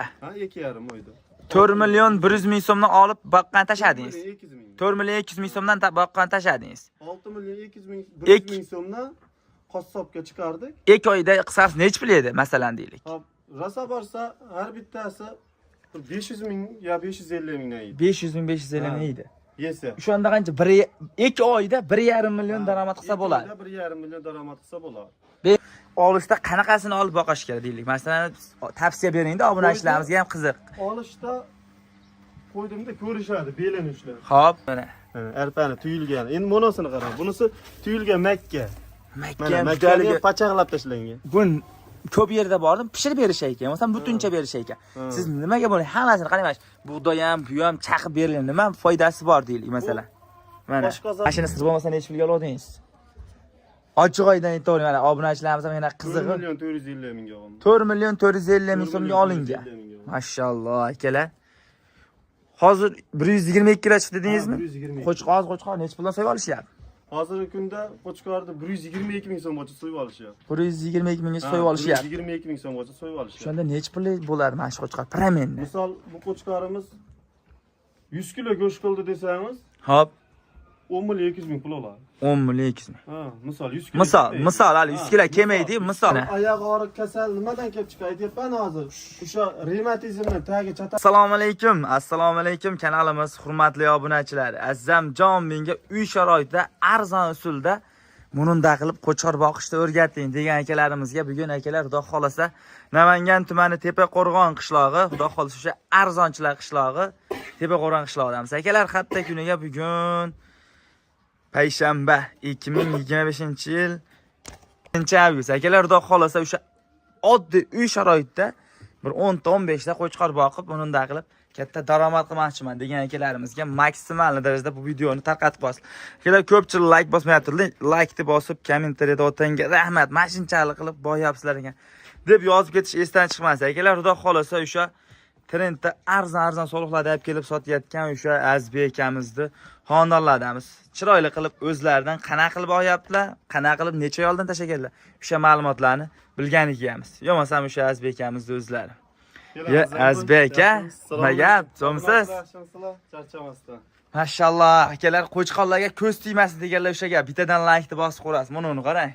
Ha, 2,5 oyda. 4 million 100 ming so'mdan olib boqqan tashladingiz. 200 ming. 4 million 200 ming so'mdan boqqan tashladingiz. 6 million 200 ming, 100 ming so'mdan qassobga chiqardik. 2 oyda qisqasi nechi pul edi, masalan deylik. Hop, rosa borsa har bittasi bir 500 ming ya 550 mingdan yeydi. 500 ming 550 Ha. ming edi. Yesa. O'shanda qancha? 1 2 oyda 1,5 million daromad qilsa Ikki bo'ladi. oyda 1,5 million daromad qilsa bo'ladi. Olishda qanaqasini olib boqish kerak deylik. Masalan, tavsiya beringda, obunachilarimizga ham qiziq. Olishda qo'ydimda ko'rishadi, belini ushlab. Xo'p, mana. Arpani tuyulgan. Endi monosini qarang. Bunisi tuyulgan makka. Makka Mana ham makkani judaligi- pachaqlab tashlangan. Bu ko'p yerda bordim, pishirib berishar ekan, masalan, butuncha berishar ekan. Ha. Siz nimaga buni hammasini qarang, mana shu bug'doy ham, bu ham chaqib berilgan, nima foydasi bor deylik masalan. Mana. Oshqozon- Mana shuni siz bo'lmasa nechi pulga oldingiz? Ochiq oydin aytavering, mana obunachilarimiz ham yana 4 qizig'i. million 450 mingga oldim. 4 million 450 ming 4 so'mga million olingan. 450 mingga oldim. Mashalloh akalar. Hozir 122 kilo chiqdi dedingizmi? Ha, 122. Qo'chqor, qo'chqor nechi puldan so'yib olishyapti? Hozirgi kunda qo'chqorni 122 ming so'mgacha so'yib olishyapti. 122 mingga so'yib Ha, olishyapti. 122 ming so'mgacha so'yib olishyapti. O'shanda nechi pul bo'ladi mana shu qo'chqor pramenni? Misol bu qo'chqorimiz 100 kilo go'sht qildi desangiz, Hop, 10 million 200 ming pul oladi. 10 million 200 ming. Ha, misol 100 kilo. Misol, kelmaydi. misol hali 100 Ha, kilo kelmaydi, misol. Oyoq og'riq kasal nimadan kelib chiqadi aytyapman hozir. O'sha revmatizmni tagi chata Assalomu alaykum. Assalomu alaykum kanalimiz hurmatli obunachilari. Azzamjon menga uy sharoitida arzon usulda mununda qilib qo'chqor boqishni o'rgating degan akalarimizga bugun akalar xudo xolasa Namangan tumani Tepaqo'rg'on qishlog'i, xudo xolasa o'sha arzonchilar qishlog'i, Tepaqo'rg'on qishlog'idamiz. Akalar hatta kuniga bugun payshanba 2025-yil 1 avgust. Akalar xudo xolasa o'sha oddiy uy sharoitida bir 10 ta 15 ta qo'chqor boqib, bunday qilib katta daromad qilmoqchiman degan akalarimizga maksimal darajada bu videoni tarqatib qo'yasiz. Akalar ko'pchilik like bosmayapti. Likeni bosib, kommentariyada otangga rahmat, mana shunchalik qilib boyapsizlar ekan deb yozib ketish esdan chiqmasin. Akalar xudo xolasa o'sha trendda arzon-arzon soliqlarda olib kelib sotayotgan o'sha Azbek akamizni xonadonlardamiz. Chiroyli qilib o'zlaridan qanaqa qilib olyaptilar, qanaqa qilib necha oy oldin tashlaganlar. O'sha ma'lumotlarni bilgani kelamiz. Yo bo'lmasam o'sha Azbek akamizni o'zlari. Ya, Azbek aka, nima gap? Zo'msiz? Yaxshimisizlar? Charchamasdan. Mashalloh, akalar qo'chqorlarga ko'z tegmasin deganlar o'sha gap. Bittadan like'ni bosib qo'yasiz. Mana uni qarang.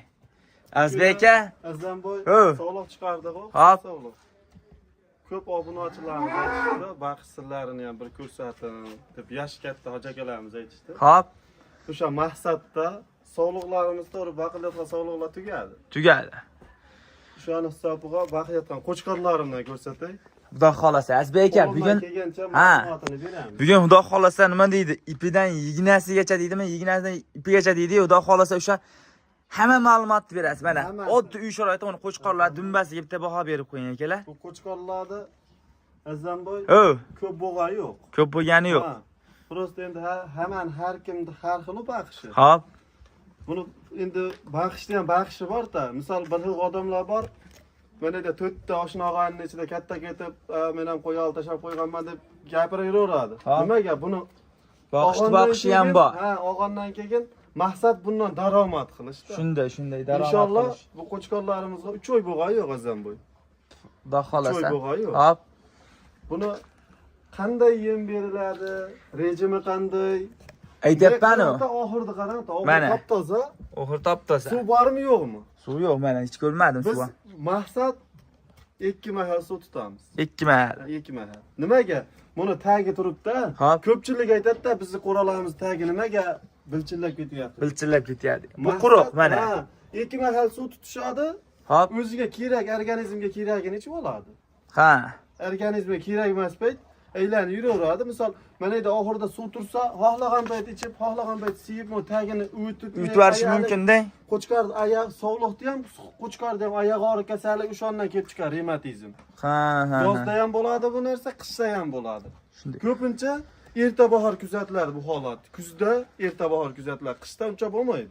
Azbek aka, Azamboy Ho. sog'liq chiqardi-ku. Hop. Sog'liq. Ko'p obunachilarimiz aytishdi, baqish sirlarini ham bir ko'rsating deb yoshi katta hoji akalarimiz aytishdi. Hop, O'sha maqsadda sog'liqlarimiz to'g'ri baqilayotgan sog'liqlar tugadi. Tugadi. O'shani hisobiga baqilayotgan qo'chqorlarimdan ko'rsatay. Xudo xolasa Azbek aka Qo'limdan bugun kelgancha Ha. ma'lumotini beramiz. Bugun xudo xolasa nima deydi? Ipidan yignasigacha deydimi? Yignasidan ipigacha deydi. Xudo xolasa o'sha hamma ma'lumotni berasiz. Mana Hammasi. oddiy uy sharoitida uni qo'chqorlar dumbasiga bitta baho berib qo'ying akalar. Bu qo'chqorlarni Azamboy O, ko'p bo'g'a yo'q. ko'p bo'lgani yo'q. Ha. Просто endi hammani har kimni har xil baqishi. Hop, Buni endi baqishni ham baqishi bor-da. Misol bir xil odamlar bor. Mana yerda to'rtta oshna og'ayni ichida katta ketib, "A, men ham qo'ya olib tashlab qo'yganman" deb gapiraveradi. Ha. Nimaga buni boqishni og'andan boqishi ham keyin- bor. Ha, og'andan keyin maqsad bundan daromad qilishda. Shunday, shunday daromad Inshaalloh qilish. bu qo'chqorlarimizga 3 oy bo'g'ayi yo'q Azamboy. Xudo xolasa. Uch oy bo'g'ayi yo'q. Hop, Buni qanday yem beriladi, rejimi qanday? Aytyapman-u. Qarang-da, oxirida qarang, oxiri Mana. top-toza. Oxir top-toza. Suv bormi yo'qmi? Suv yo'q, mana hech ko'rmadim Biz suv. maqsad ikki mahal suv tutamiz. Ikki mahal. Ikki mahal. Nimaga? Buni tagi turibdi. Hop. Ko'pchilik aytadi-da, bizni qo'ralarimiz tagi nimaga bilchillab ketyapti. Bilchillab ketyapti. Bu Maqsad- quruq mana. Ha, ikki mahal suv tutishadi, Hop. o'ziga kerak, organizmga keragini ichib oladi. Ha. Organizmga kerak emas payt aylanib yuraveradi. Misol, mana yerda oxirida suv tursa, xohlagan payt ichib, xohlagan payt siyib, bu tagini o'tib Yutib yuborishi mumkin-da. Qo'chqor oyoq sog'liqda ham, qo'chqorda ham oyoq og'riq kasallik o'shandan kelib chiqar revmatizm. Ha, ha. ha. Yozda ham bo'ladi bu narsa, qishda ham bo'ladi. Shunday. Ko'pincha erta bahor kuzatiladi bu holat. Kuzda erta bahor kuzatiladi, qishda uncha bo'lmaydi.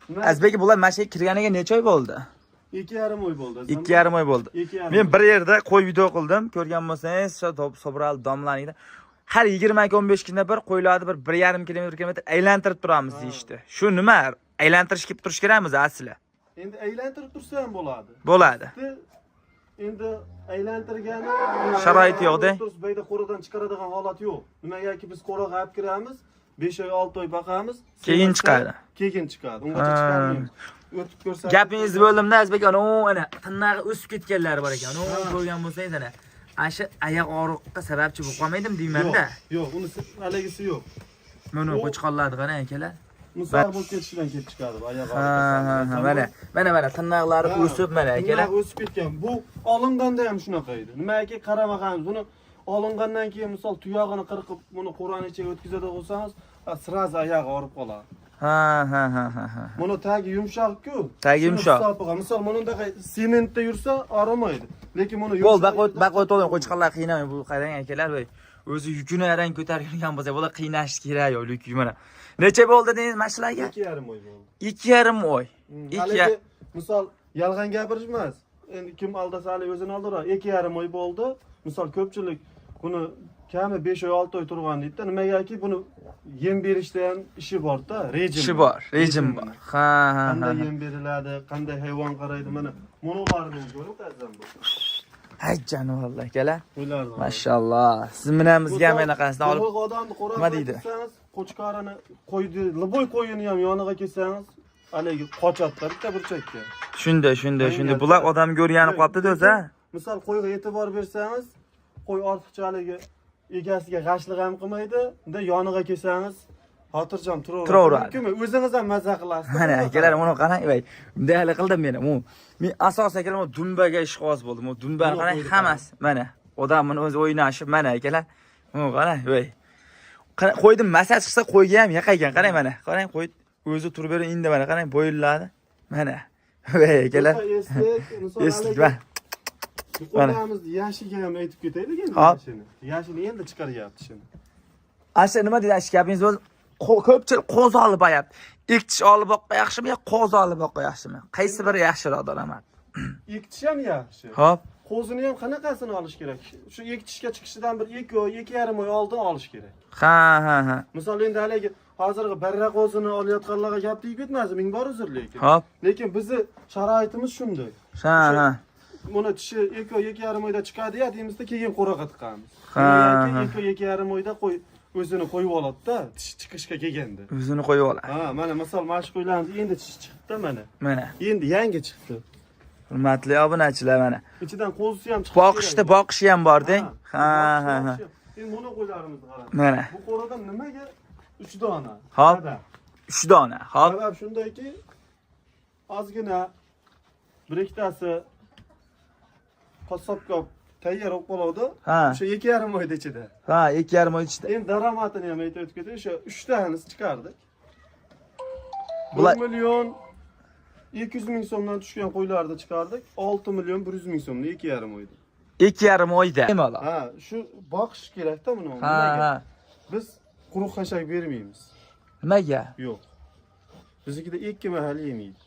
Nima? Azbek bular mana shu yerga kirganiga necha oy bo'ldi? 2,5 oy bo'ldi. 2,5 oy bo'ldi. 2,5. Men bir yerda qo'y video qildim. Ko'rgan bo'lsangiz, o'sha Sobral domlanikida har 20-15 kunda bir qo'ylarni bir 1,5 kilometr kilometr aylantirib turamiz deyishdi. Shu nima? Aylantirish kelib turish kerakmi asli? Endi aylantirib tursa ham bo'ladi. Bo'ladi. Endi Endi aylantirgani Sharoiti yo'q-da. Bu yerda qo'radan chiqaradigan holat yo'q. Nimagaki biz qo'raga olib kiramiz, 5 oy, 6 oy boqamiz. Keyin chiqadi. Keyin chiqadi. Ungacha Ha. chiqarmaymiz. O'tib ko'rsatib. Gapingizni bo'ldimda, Azizbek aka, ana tirnog'i o'sib ketganlari bor ekan. Ko'rgan bo'lsangiz ana. Ana shu oyoq og'riqqa sababchi bo'lib qolmaydimi deyman-da. Yo'q, yo'q, uni haligisi yo'q. Mana qo'chqorlarni qarang akalar. Musar bo'lib ketishidan kelib chiqadi bu oyoq Ha, ha, ha, og'riqqa. mana, mana, mana tirnoqlari Ha, o'sib mana akalar. tirnog'i o'sib ketgan. Bu olinganda ham shunaqa edi. Nimaki qaramaganmiz. Buni olingandan keyin misol tuyog'ini qirqib, buni qo'rani ichiga o'tkazadigan bo'lsangiz, сразу oyog'i og'rib qoladi. Ha, ha, ha, ha, ha. Buni tagi yumshoq-ku. Tagi Shuni yumshoq. hisobiga. Misol bunundaqa sementda yursa og'rimaydi. Lekin buni Bo'l, yumshoq baq o't, yerda- baq o't oling, qo'chqorlar qiynamang. Bu qarang akalar, voy. O'zi yukini arang ko'tarib yurgan bo'lsa, bular qiynash kerak yo'q, lekin mana. Necha bo'ldi dedingiz mana shularga? 2,5 oy bo'ldi. 2,5 oy. Ikki Haligi misol yolg'on gapirish emas. Endi kim aldasa hali o'zini aldirar. 2,5 oy bo'ldi. Misol ko'pchilik buni kami 5 oy, 6 oy turgan deydi. Nimagaki buni yem berishda ham ishi bor-da, rejim. Ishi bor, rejim bor. Ha, ha, ha. Qanday yem beriladi, qanday hayvon qaraydi, mana monolarni ko'rib azam bu. Hay jonivorlar akalar. Ularni. Mashalloh. Siz minamizga ham anaqasidan olib Olib odamni qo'rab Nima deydi? kelsangiz, qo'chqorini qo'ydi, liboy qo'yini ham yoniga kelsangiz, haligi qochadi bitta burchakka. Shunday, shunday, shunday. Bular odamga o'rganib qolibdi o'zi, ha? Misol qo'yga e'tibor bersangiz, qo'y ortiqcha haligi egasiga g'ashlik ham qilmaydi. Unda yoniga kelsangiz, xotirjam turaveradi. Turaveradi. Mumkinmi? O'zingiz ham maza qilasiz. Mana akalar, buni qarang, voy. Bunday hali qildim meni. U men asosan akalar, bu dumbaga ishqiboz bo'ldim. U dumbani Buni qarang, qo'ydi, hammasi. Mana odam buni o'zi o'ynashib, mana akalar. Buni qarang, voy. Qarang, qo'ydim, masaj qilsa qo'yga ham yoqaygan. Qarang mana. Qarang, qo'y o'zi turib berib endi mana qarang, bo'yinladi. Mana. Voy akalar. Eslik, misol Eslik haligi va. Bu qo'yamiz yashiga ham aytib ketaylik endi Hop. yashini. Yashini endi chiqaryapti shuni. Asha nima deydi, shu gapingiz bo'ldi. Ko'pchilik qo'zi olib boyapti. Ikki tish olib boqqa yaxshimi yo qo'zi olib boqqa yaxshimi? Qaysi biri yaxshiroq daromad? Ikki tish ham yaxshi. Hop. Qo'zini ham qanaqasini olish kerak? Shu ikki tishga chiqishidan bir 2 oy, 2,5 oy oldin olish kerak. Ha, ha, ha. Misol endi haligi hozirgi barra qo'zini olayotganlarga gap tegib ketmasin, ming bor uzr lekin. Hop. Lekin bizni sharoitimiz shunday. Ha, ha. Buni tishi 2 oy, 2,5 oyda chiqadi ya deymizda keyin qo'raga tiqamiz. Ha, ha. 2 oy, 2,5 oyda qo'y o'zini qo'yib oladi-da, tish chiqishga kelganda. O'zini qo'yib oladi. Ha, mana misol mana shu qo'ylarimiz endi tishi chiqdi mana. Mana. Endi yangi chiqdi. Hurmatli obunachilar mana. Ichidan qo'zisi ham chiqdi. Boqishda boqishi ham bor deng. Ha, ha, ha. Endi buni qo'ylarimizni qarang. Mana. Bu qo'radan nimaga 3 dona? Hop. Sabab. 3 dona. Hop. Sabab shundayki, ozgina bir ikkitasi qassobga tayyor bo'lib qoladi. Ha. O'sha 2,5 oyda ichida. Ha, 2,5 oy ichida. Endi daromadini ham aytib o'tib ketay, o'sha 3 tanasi chiqardik. Bular 1 million 200 ming so'mdan tushgan qo'ylarni chiqardik. 6 million 100 ming so'mdan 2,5 oyda. 2,5 oyda. Bemalol. Ha, shu boqish kerak-da buni. Ha, Nimaga? ha. Biz quruq xashak bermaymiz. Nimaga? Yo'q. Biznikida ikki mahal yemaydi.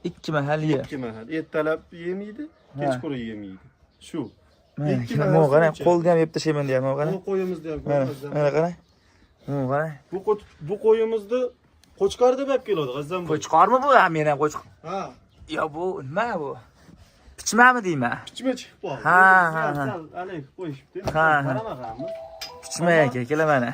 2 mahal ye. Ikki mahal. Ertalab yemaydi, Ha. kechqurun yemaydi. Shu. Mana, Ikki mana mahal qarang, suv qo'lni ham yeb tashlayman deyapman, qarang. Bu qo'yimizni ham Mana, ko'ramiz. mana qarang. Mana qarang. Bu qo'yimizni qo'chqor deb olib keladi, g'azzam bu. Qo'chqormi bu? Ha, men ham qo'chqor. Ha, Yo, bu nima bu? Pichmami deyman? pichma chiqib qoldi. Ha, Endi ha, sal- ha. sal haligi qo'yishibdi. Ha, ha. Qaramaganmiz. Pichma aka, kelar mana.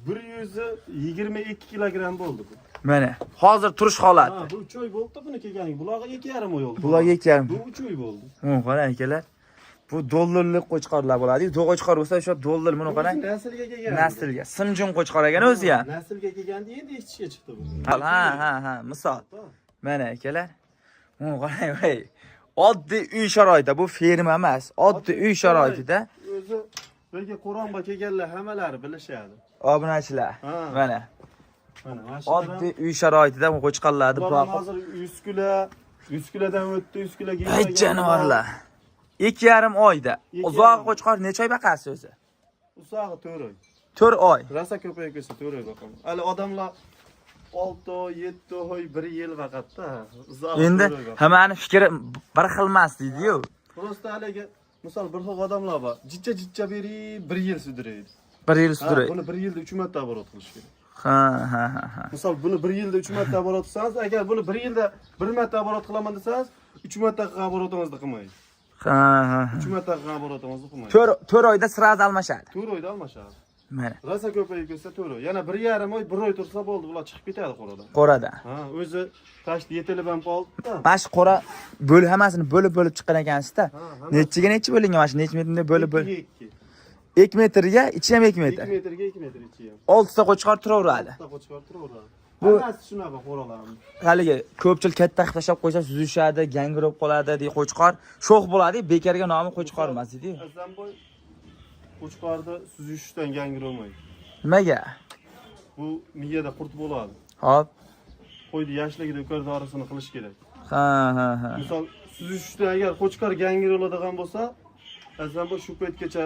122 kilogramm bo'ldi bu. Mana. Hozir turish holati. Ha, bu 3 oy bo'ldi buni kelganiga. Bularga 2,5 oy oldi. Bularga 2,5. Bu 3 oy bo'ldi. Mana qarang akalar. Bu dollarlik qo'chqorlar bo'ladi. Qo'chqor bo'lsa o'sha dollar buni qarang. O'zi naslga kelgan. Naslga. Simjun qo'chqor ekan o'zi ham. Naslga kelganda endi eshitishga chiqdi bu. Ha, ha, ha, misol. Mana akalar. Mana qarang, voy. Oddiy uy sharoitida, bu ferma emas. Oddiy uy sharoitida O'zi Belki Qo'ronga kelganlar hammalari bilishadi. obunachilar. Ha. Mana Mana mana shu oddiy uy sharoitida bu qo'chqorlarni Bular boqib hozir 100 kilo, 100 kilodan o'tdi, 100 kiloga Ay jonivorlar. 2,5 oyda. Ikki Uzoq yarim. qo'chqor necha oy baqasiz o'zi? Usog'i 4 oy. 4 oy. Rosa ko'payib ketsa 4 oy boqaman. Hali odamlar 6 oy, 7 oy, 1 yil vaqatda. Uzog'i Endi 4 oy boqadi. hammani fikri bir xil emas deydi-yu. Просто haligi misol bir xil odamlar bor. Jicha-jicha berib 1 yil sudraydi. 1 yil Ha, sudraydi. buni 1 yilda 3 marta оборот qilish kerak. Ha, ha, ha, ha. Misol buni 1 yilda 3 marta оборот qilsangiz, agar buni 1 yilda 1 marta оборот qilaman desangiz, 3 marta оборот ingizni qilmaydi. Ha, ha. 3 marta оборот imizni qilmaydi. 4 oyda сразу almashadi. 4 oyda almashadi. Mana. Rosa ko'payib ketsa 4 oy. Yana 1,5 oy, 1 oy tursa bo'ldi, bular chiqib ketadi qo'radan. Qo'rada. Ha, o'zi tashni yetilib ham qoldi-da. Mana shu qo'ra bo'lib hammasini bo'lib-bo'lib chiqqan ekansizda. Ha, hammasi. Nechiga nechi bo'lingan mana shu necha metrda bo'lib-bo'lib? 2 2 metrga, ichi ham 2 2 metr. metrga 2 metr ichi ham. 6 ta qo'chqor turaveradi. Bitta qo'chqor turaveradi. Bu- Hammasi shunaqa qo'ralarni. Haligi ko'pchilik katta qilib tashlab qo'ysa suzishadi, gangirib qoladi, dey qo'chqor sho'x bo'ladi, bekorga nomi qo'chqor emas deydi. Azamboy qo'chqorni suzishdan gangir olmaydi. Nimaga? Bu miyada qurt bo'ladi. Hop. Qo'yni yoshligida ukar dorisini qilish kerak. Ha, ha, ha. Misol suzishda agar qo'chqor gangir oladigan bo'lsa, Azamboy shu paytgacha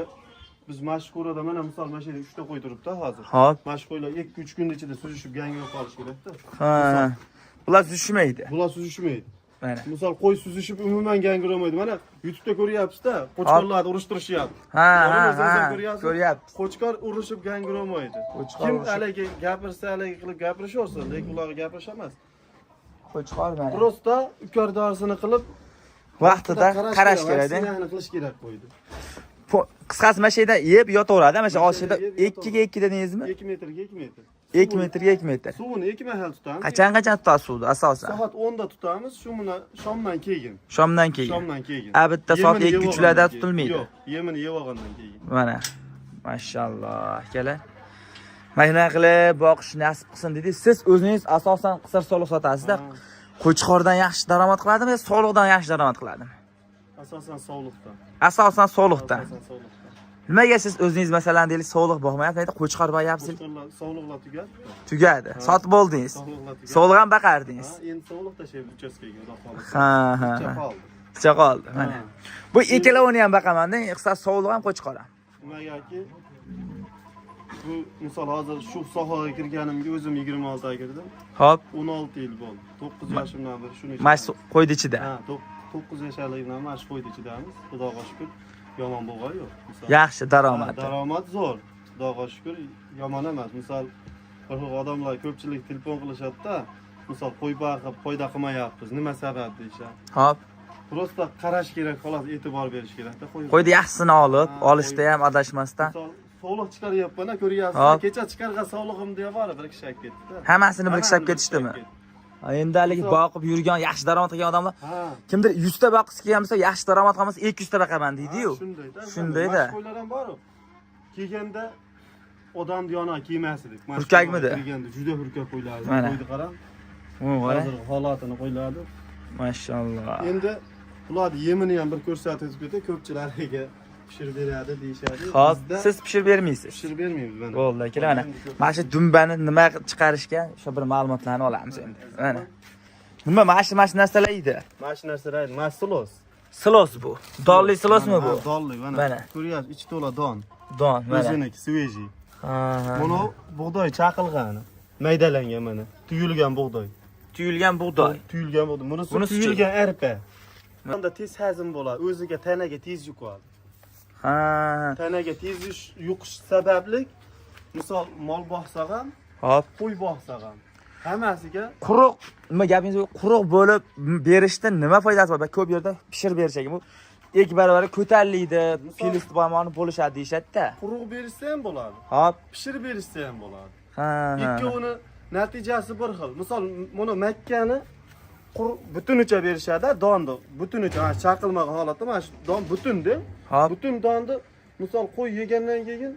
biz mashhurada mana misol mana shu yerda 3 ta qo'y turibdi hozir. Hop. Mana shu qo'ylar 2-3 kun ichida suzishib gangir qolishi kerak-da. Ha. Bular suzishmaydi. Bular suzishmaydi. Mana. Misol qo'y suzishib umuman gangir olmaydi. Mana YouTube'da ko'ryapsiz-da, qo'chqorlarni urishtirishyapti. Ha, To'g'rimi? ha, O'zingiz ham ha. ko'ryapsiz. Ko'ryapmiz. Qo'chqor urishib gangir olmaydi. Qo'chqor Kim urishib- haligi gapirsa, haligi qilib gapirishaversin, lekin ularga gapirish emas. Qo'chqor mana. Просто ukar dorisini qilib Vaqtida qarash kerak-da. Vaksinani qilish kerak qo'ydi. Qisqasi mana shu yerda yeb yotaveradi, mana shu Mana osh shu yerda yerda yeb 2 ga 2 dedingizmi? 2 metrga 2 metr. 2 metrga 2 metr. Suvini 2 mahal tutamiz. Qachon tutasiz suvni asosan? Soat 10 da tutamiz, shu bilan shomdan keyin. Shomdan keyin. Shomdan keyin. A bitta soat Yemini 2-3 yeb larda olgandan keyin. tutilmaydi. Yo'q, yemini yeb olgandan keyin. Mana. Mashalloh, akalar. Mana shunaqa qilib boqish nasib qilsin dedi. Siz o'zingiz asosan qisir soliq sotasizda. Ha. Qo'chqordan yaxshi daromad qiladimi yo soliqdan yaxshi daromad qiladimi? Asosan sovliqdan. Asosan soliqdan. Asosan sovliqdan. Nimaga siz o'zingiz masalan deylik soliq boqmayapsiz, qo'chqor boqyapsiz? Qo'chqorlar sovliqlar tugadi. Tugadi. Sotib bo'ldingiz. Sovliqlar tugadi. Soliq ham baqardingiz. Ha, endi sovliq tashlaymiz uchastkaga, xudo xohlasa. Ha, ha. Picha ha. qoldi. Picha qoldi. Mana. Ha. Bu ikkalovini ham boqaman-da, qisqasi soliq ham qo'chqor ham. Nimagaki bu misol hozir shu sohaga kirganimga o'zim 26 ga kirdim. Hop, 16 yil bo'ldi. 9 yoshimdan beri shuni mana shu qo'ydi ichida. Ha, 9 yasharligimdan mana shu qo'yni ichidamiz. Xudoga shukr, yomon bo'lgani yo'q. Misol Yaxshi Ha, daromadi. daromad zo'r. Xudoga shukr, yomon emas. Misol bir xil odamlar ko'pchilik telefon qilishadi-da, misol qo'y boqib foyda qilmayapmiz, nima sabab deyishadi. Hop, Просто qarash kerak, xolos, e'tibor berish kerak-da qo'y. qo'ydi yaxshisini olib, Ha, olishda qo'y- ham adashmasdan. Misol sovliq chiqaryapman, ko'ryapsiz. Hop. Kecha chiqargan sovlig'imni ham bor, bir kishi olib ketdi-da. Hammasini bir kishi olib Hammasini ketishdimi? olib ketdi. Ha, endi haligi boqib yurgan, yaxshi daromad qilgan odamlar Ha. kimdir 100 ta boqqisi kelgan bo'lsa, yaxshi daromad qilmasa 200 ta boqaman deydi-yu. Ha, shunday-da. Shunday-da. Mana shu qo'ylar ham bor-u. Kelganda odamni yoniga kelmas edik. Mana shu Hurkakmidi? Kelganda juda hurkak qo'ylardi. Mana. Qo'yni qarang. U qara. Hozir holatini qo'ylardi. Mashalloh. Endi ularni yemini ham bir ko'rsatib o'tib ketay, ko'pchilarga pishirib beradi deyishadi. Hop, Bizda siz pishirib bermaysiz. pishirib bermaymiz mana. Bo'ldi, akalar mana. Mana shu dumbani nima qilib chiqarishgan, o'sha bir ma'lumotlarni olamiz endi. Mana. Nima mana shu narsalar edi? Mana shu narsalar mahsulos. Silos bu. Donli silosmi Mana, bu? ha, Donli mana. Mana. Ko'ryapsiz, ichi to'la don. Don, mana. O'ziniki, svejiy. Ha, ha. Buni bug'doy chaqilgani, maydalangan mana. Tuyulgan bug'doy. Tuyulgan bug'doy. Tuyulgan bug'doy. Bunisi Bunisi-chi? tuyulgan arpa. Bunda tez hazm bo'ladi, o'ziga tanaga tez yuqadi. Ha. Tanaga tez yuqish sababli misol mol boqsa ham, Hop. qo'y boqsa ham hammasiga Quruq, nima gapingiz bu? Quruq bo'lib berishda nima foydasi bor? Ko'p yerda pishirib berishadi. Bu ikki barobar ko'tariladi, Misol- plyus bomoni bo'lishadi deyishadi-da. quruq berishsa ham bo'ladi, Hop. pishirib berishsa ham bo'ladi. Ha. ha. Ikkovini natijasi bir xil. Misol buni makkani quruq butunicha berishadi, donni butunicha, mana chaqilmagan holatda mana shu don butun-da. Hop. Butun donni misol qo'y yegandan keyin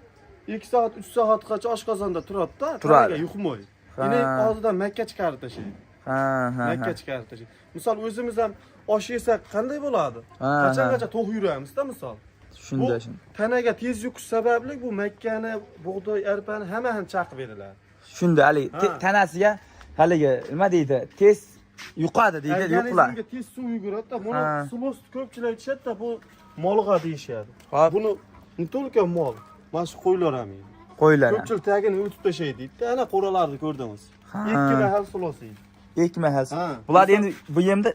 2 soat, 3 soatgacha oshqozonda turadi-da, Turadi. tanaga yuqmaydi. Ha. Ini og'zidan makka chiqarib tashlaydi. Ha, ha. Makka ha. chiqarib tashlaydi. Misol o'zimiz ham osh yesak qanday bo'ladi? Ha, Qachongacha to'q yuramizda misol. Bu Shunday, shunday. tanaga tez yuqish sababli bu makkani, bug'doy, arpani hammasini chaqib beriladi. Shunday haligi Ha. tanasiga haligi nima deydi? Tez yuqadi deydi, yuqlar. Organizmga tez suv yuguradi-da. Buni Ha. silos ko'pchilik aytishadi-da, bu molg'a deyishadi. Hop. Buni ne только mol, mana shu qo'ylar ham yeydi. Qo'ylar. ham. Ko'pchilik tagini o'tib tashlaydi deydi. Ana qo'ralarni ko'rdingiz. Ha. Ikki mahal silos yeydi. Ikki mahal. Ha. Bular endi bu yemda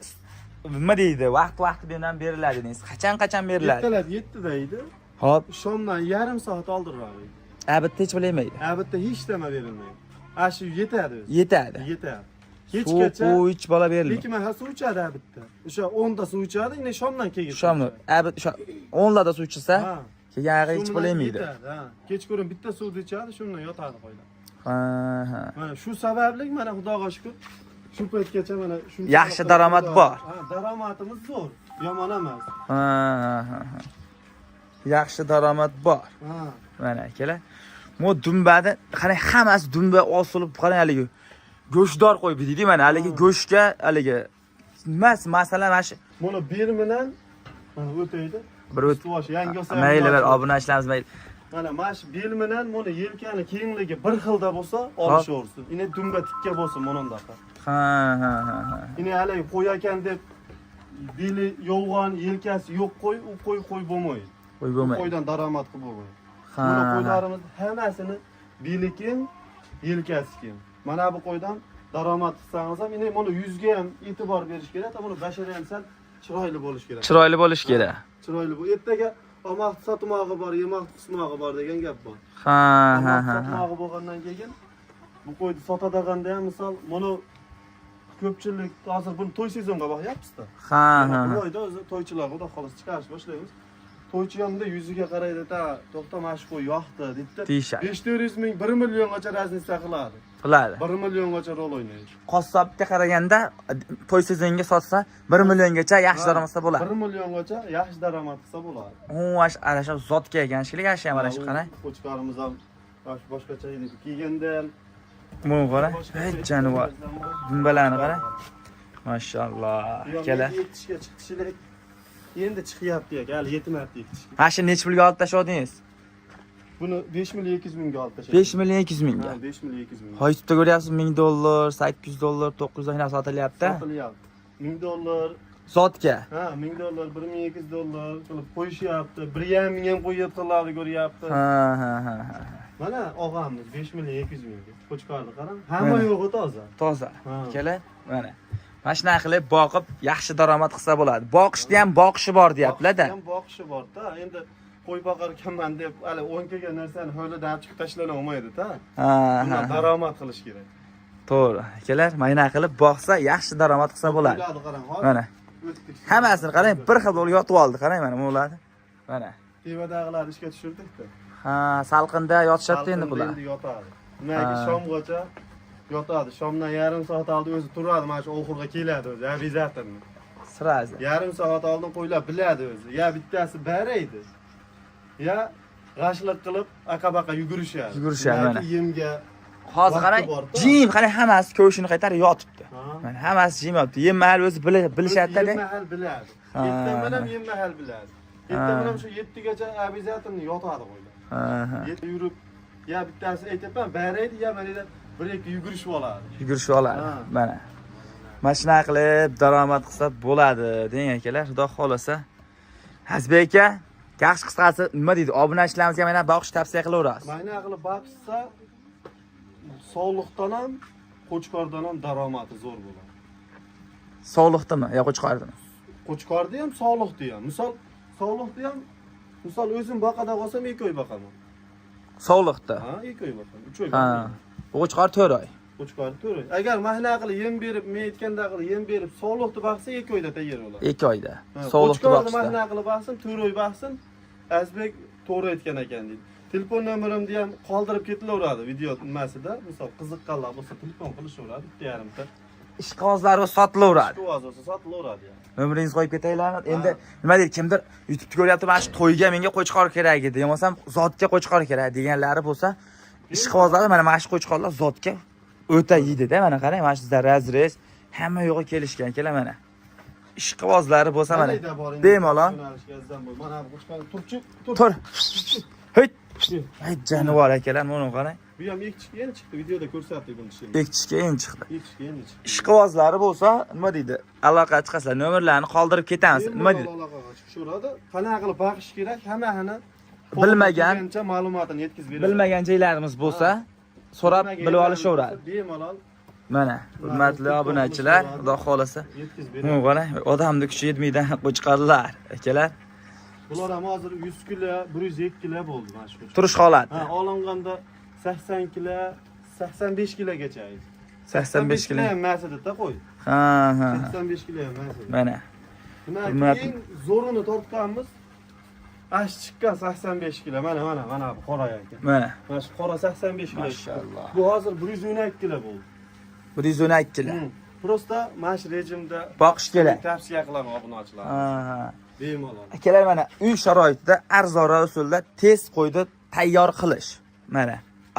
nima deydi? Vaqt-vaqti bilan beriladi deysiz. Qachon beriladi? Ertalab 7da yeydi. Hop. Shomdan yarim soat oldinroq yeydi. A bitta hech bilmaydi. A bitta hech nima berilmaydi. A shu yetadi o'zi. Yetadi. Yetadi. Kechgacha Suv ich bola berilmaydi. Lekin mana suv ichadi ha bitta. O'sha 10 da suv ichadi, endi shomdan keyin. Shomni, abid o'sha 10larda suv ichsa, Ha. keyin ag'i Shu ichib bilan bo'lamaydi. yetadi, ha. Kechqurun bitta suvni ichadi, shu bilan yotadi qo'ylar. Ha, ha. Mana shu sababli mana Xudoga shukr shu paytgacha mana shuncha Yaxshi daromad bor. Ha, daromadimiz zo'r, yomon emas. Ha, ha, ha, ha. Yaxshi daromad bor. Ha. Mana akalar. Bu dumbani qarang, hammasi dumba osilib, qarang haligi go'shtdor qo'yib deydi mana haligi go'shtga haligi emas, masalan mana shu Buni bir bilan mana o'taydi. bir o't Ustivosh yangi olsa ham mayli bir yoki- obunachilarimiz mayli. Mana shu bel bilan buni yelkani kengligi bir xilda bo'lsa olishaversin. Ine dumba tikka bo'lsin bunundaqa. Ha, ha, ha, ha. Ine haligi qo'y ekan deb beli yo'g'on, yelkasi yo'q qo'y, u qo'y qo'y bo'lmaydi. Qo'y U bo'lmaydi. qo'ydan daromad qilib bo'lmaydi. Ha. Buni ha. qo'ylarimiz hammasini beli keng, yelkasi keng. Mana bu qo'ydan daromad qilsangiz ham, endi buni yuzga ham e'tibor berish kerak, buni bashara ham sal chiroyli bo'lishi kerak. Chiroyli bo'lishi kerak. Chiroyli bu. Ertaga omoq sotmog'i bor, yemoq qismog'i bor degan gap bor. Ha, ha, Omoq ha. ha. sotmog'i bo'lgandan keyin bu qo'yni sotadiganda ham misol buni ko'pchilik hozir buni to'y sezonga boqyapmiz-da. Ha, ha. Bu ha. oyda o'zi to'ychilar xudo xohlasa chiqarish boshlaymiz. To'ychi ham yuziga qaraydi ta, to'xta mana shu qo'y yoqdi deydi. Deyishadi. 500 ming, 1 milliongacha разница qiladi. Qiladi. 1 milliongacha rol o'ynaydi. Qassobga qaraganda to'y sezonga sotsa 1 milliongacha yaxshi daromad qilsa bo'ladi. 1 milliongacha yaxshi daromad qilsa bo'ladi. U ana shu zotga ekan, shekilli yaxshi ham ana shu qarang. Qo'chqorimiz ham boshqacha edi. Kiyganda ham Buni qarang. boshqacha Hey jonivor. Dumbalarni qarang. Mashalloh. Akalar. Yetishga chiqdi. Endi chiqyapti aka, hali yetmayapti yetishga. Mana shu necha pulga olib tashladingiz? Buni 5 million 200 mingga olib tashladik. 5 million 200 mingga. Ha, 5 million 200 ming. Hoy, YouTube'da ko'ryapsiz 1000 dollar, 800 dollar, 900 dollar sotilyapti. Sotilyapti. 1000 dollar, Zotga. ha, 1000 dollar, 1200 dollar qilib qo'yishyapti. 1,5 ming ham qo'yayotganlarni ko'ryapti. Ha, ha, ha, ha. Mana og'amiz 5 million 200 mingga. Qo'chqorni qarang, hamma Mana. yo'g'i toza. Toza. Ha. Akalar, mana. Mana shunaqa qilib boqib yaxshi daromad qilsa bo'ladi. Boqishni ham boqishi bor deyaptilar-da. Boqishni ham boqishi bor-da. Endi qo'y boqar ekanman deb hali o'ng kelgan narsani hovlidan olib chiqib tashlana olmaydi-da. Ha, ha. Bundan daromad qilish kerak. To'g'ri. Akalar, mana shunaqa qilib boqsa yaxshi daromad qilsa bo'ladi. Qo'ylarni qarang, hozir Mana. o'tdik. Hammasini qarang, bir xil bo'lib yotib oldi. Qarang mana bularni. Mana. Tevadagilarni ishga tushirdik-da. Ha, salqinda yotishadi endi Salqinda bular. Endi yotadi. Nimaga Ha. shomgacha yotadi. Shomdan yarim soat oldin o'zi turadi, mana shu oxurga keladi o'zi, обязательно. Sirazi. Yarim soat oldin qo'ylar biladi o'zi. Ya bittasi baraydi. Ya g'ashlik qilib aqa-baqa yugurishadi. Yugurishadi, Nimaga mana. Yemga Hozir vaqti qarang, bor-da. jim, qarang hammasi ko'shini qaytarib yotibdi. Ha. Mana hammasi jim yotibdi. Yem mahal o'zi bilishadi-da. Yem mahal biladi. Ha. Yetti bilan yem mahal biladi. Yetti bilan shu yettigacha обязательно yotadi qo'ylar. Ha, ha. Yetti yurib, ya bittasi aytyapman, baraydi, ya mana yerda bir ikki yugurishib oladi. Yugurishib oladi. Ha. Mana. Mana shunaqa qilib daromad qilsa bo'ladi, deng akalar, xudo xolasa. Hasbek aka, yaxshi qisqasi nima deydi? Obunachilarimizga mana boqish tavsiya qilaverasiz. Mana qilib boqishsa sovliqdan ham, qo'chqordan ham daromadi zo'r bo'ladi. Sog'liqdimi yo qo'chqordimi? Qo'chqorda ham, sog'liqda ham. Misol sog'liqda ham, misol o'zim boqada qolsam 2 oy boqaman. Sog'liqda. Ha, 2 oy boqaman, 3 oy Ha. boqaman. Qo'chqor 4 oy. Qo'chqor 4 oy. Agar mahna qilib yem berib, men aytganda qilib yem berib, sog'liqni boqsa 2 oyda tayyor bo'ladi. 2 oyda. Ha, Sog'liqni Qo'chqorni boqishda. mahna qilib boqsin, 4 oy boqsin. Azbek to'g'ri aytgan ekan deydi. Telefon nomerimni ham qoldirib ketilaveradi video nimasida. Misol qiziqqanlar bo'lsa telefon qilishaveradi, bitta yarimta. Ishqibozlari sotilaveradi. Ishqiboz bo'lsa sotilaveradi yani. Nomeringizni qo'yib ketaylikmi? Endi nima deydi, kimdir YouTube'da ko'ryapti, mana shu to'yga menga qo'chqor kerak edi, yo bo'lmasam zotga qo'chqor kerak deganlari bo'lsa, ishqibozlar mana shu qo'chqorlar zotga o'ta yeydi-da, mana qarang, mana shu razrez hamma yo'g'i kelishgan, kela mana. Ishqibozlari bo'lsa mana Qandayda bor endi bemalol yo'nalishga azizam bo'l. Mana bu qo'chqor turchi, tur. tur. Hey, hey jonivor akalar, mana qarang. Bu ham ekishga endi chiqdi, videoda ko'rsatdik buni ishini. Ekishga endi chiqdi. Ekishga endi chiqdi. Ishqibozlari bo'lsa, nima deydi? Aloqa chiqasizlar, nomerlarni qoldirib ketamiz. Nima deydi? Aloqaga chiqishaveradi. Qanaqa qilib boqish kerak, hammasini Bilmagan- qo'ldan ma'lumotini yetkazib beradi. Bilmagan joylarimiz bo'lsa, so'rab Bilmagan bilib yerlarimiz olishaveradi. bo'lsa, bemalol Mana, hurmatli obunachilar, Xudo xolasa. yetkazib Bu beradi. qarang, odamni kuchi yetmaydigan qo'chqorlar, akalar. Bular ham hozir 100 kilo, 102 kilo bo'ldi mana shu qo'chqor. Turish holati. Ha, olinganda 80 kilo, 85 kilogacha edi. 85 kilo. ham emas edi-da qo'y. Ha, ha. ha. 85 kilo ham emas edi. Mana. Demak, Hurmatli- eng zo'rini tortganmiz. Ash chiqqan 85 kilo. Mana mana mana bu qora aka. Mana. Mana shu qora 85 kilo. Mashalloh. Bu hozir 112 kilo bo'ldi. 112 kilo. Просто mana shu rejimda Boqish kerak. tavsiya qilaman obunachilarga. Ha, ha. Bemalol. Akalar mana uy sharoitida arzonroq usulda tez qo'yni tayyor qilish. Mana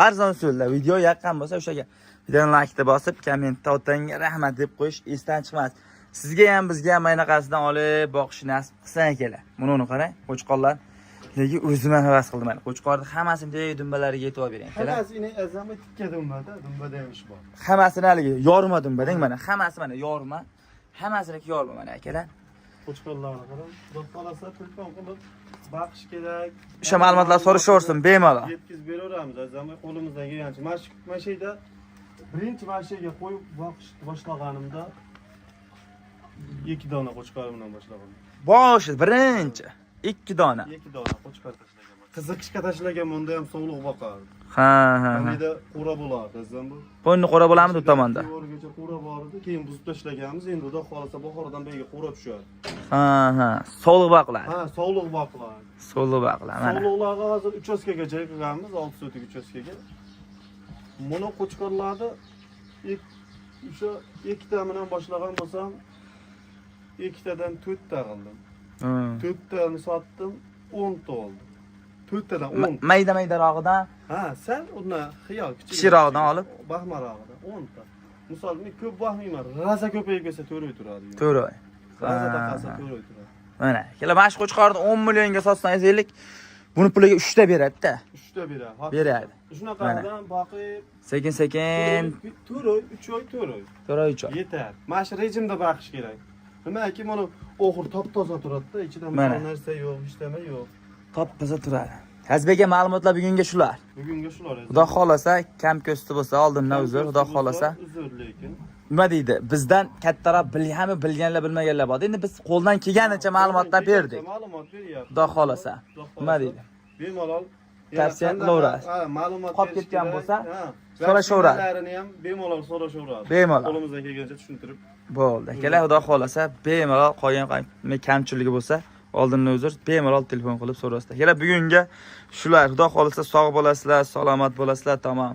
arzon usulda video yoqqan bo'lsa o'shaga videoni laykni bosib, kommentda otangga rahmat deb qo'yish esdan chiqmas. Sizga ham bizga ham anaqasidan olib boqishni nasib qilsin akalar. Buni uni qarang, qo'chqorlar. Lekin o'zim ham havas qildim mana. Qo'chqorni hammasini bunday dumbalariga yetib olib bering akalar. Hammasi ini azami tikka dumbada, dumbada ham ish bor. Hammasini haligi yorma dumba deng mana. Hammasi mana yorma. Hammasiniki yorma mana akalar. Qo'chqorlarni qarang. Xudo xolasa telefon qilib baqish kerak. O'sha ma'lumotlar so'rashaversin bemalol. Yetkazib beraveramiz azami qo'limizdan kelgancha. Mana shu mana shu yerda birinchi mana shu yerga qo'yib boqishni boshlaganimda ikki dona qo'chqor bilan boshlaganman. Boshi birinchi ikki dona. Ikki dona qo'chqor tashlaganman. Qiziqishga tashlagan bunda ham sovliq boqardi. Ha ha. ha. Hamda qura bo'lardi azam bu. Qo'yni qo'ra bo'lamidi u tomonda? Devorgacha qura bor edi, keyin buzib tashlaganmiz. Endi xudo xolasa bahordan beriga qura tushadi. Ha ha. Sovliq boqiladi. Ha, sovliq boqiladi. Sovliq boqiladi mana. Sovliqlarga hozir uchastkaga joy qilganmiz, 6 sotik uchastkaga. Buni qo'chqorlarni o'sha ikkita bilan boshlagan bo'lsam, ikkitadan to'rtta qildim. To'rttani sotdim, 10 ta oldim. To'rttadan 10. Mayda maydarog'idan Ha, sal undan xiyol kichik. Kichirog'idan olib? Baxmarog'idan 10 ta. Misol men ko'p baxmayman, rosa ko'payib ketsa 4 oy turadi. 4 oy. Rosa Ha, taqasa ha. 4 oy turadi. Mana, kela mana shu qo'chqorni 10 millionga sotsangiz 50 buni puliga 3 ta beradi-da. 3 ta beradi. Beradi. Shunaqadan boqib Sekin sekin 4 oy, 3 oy, 4 oy. 4 oy 3 oy. Yetar. Mana shu rejimda boqish kerak. Nimaki mana oxir top-toza turadi-da, ichida Mana. misol narsa yo'q, hech nima yo'q. Top toza turadi. Hazbega ma'lumotlar bugunga shular. Bugunga shular. Xudo xolasa kam ko'sti bo'lsa oldindan uzr, xudo xolasa. Uzr lekin. Nima deydi? Bizdan kattaroq hamma bilganlar bilmaganlar bor. Endi biz qo'ldan kelganicha ma'lumotlar berdik. Ma'lumot beryapti. Xudo xolasa. Xudo xolasa. Nima deydi? Bemalol Tavsiya yana qilaverasiz. Ha, ma'lumot Qolib berish ketgan kerak. bo'lsa, Ha, so'rashaveradi. vaksinalarni ham bemalol so'rashaveradi. Bemalol. Qo'limizdan kelgancha tushuntirib. Bo'ldi. Akalar, xudo xolasa bemalol qolgan kamchiligi bo'lsa oldindan uzr, bemalol telefon qilib so'rasizlar. Akalar, bugunga shular. Xudo xolasa sog' bo'lasizlar, salomat bo'lasizlar, tamom.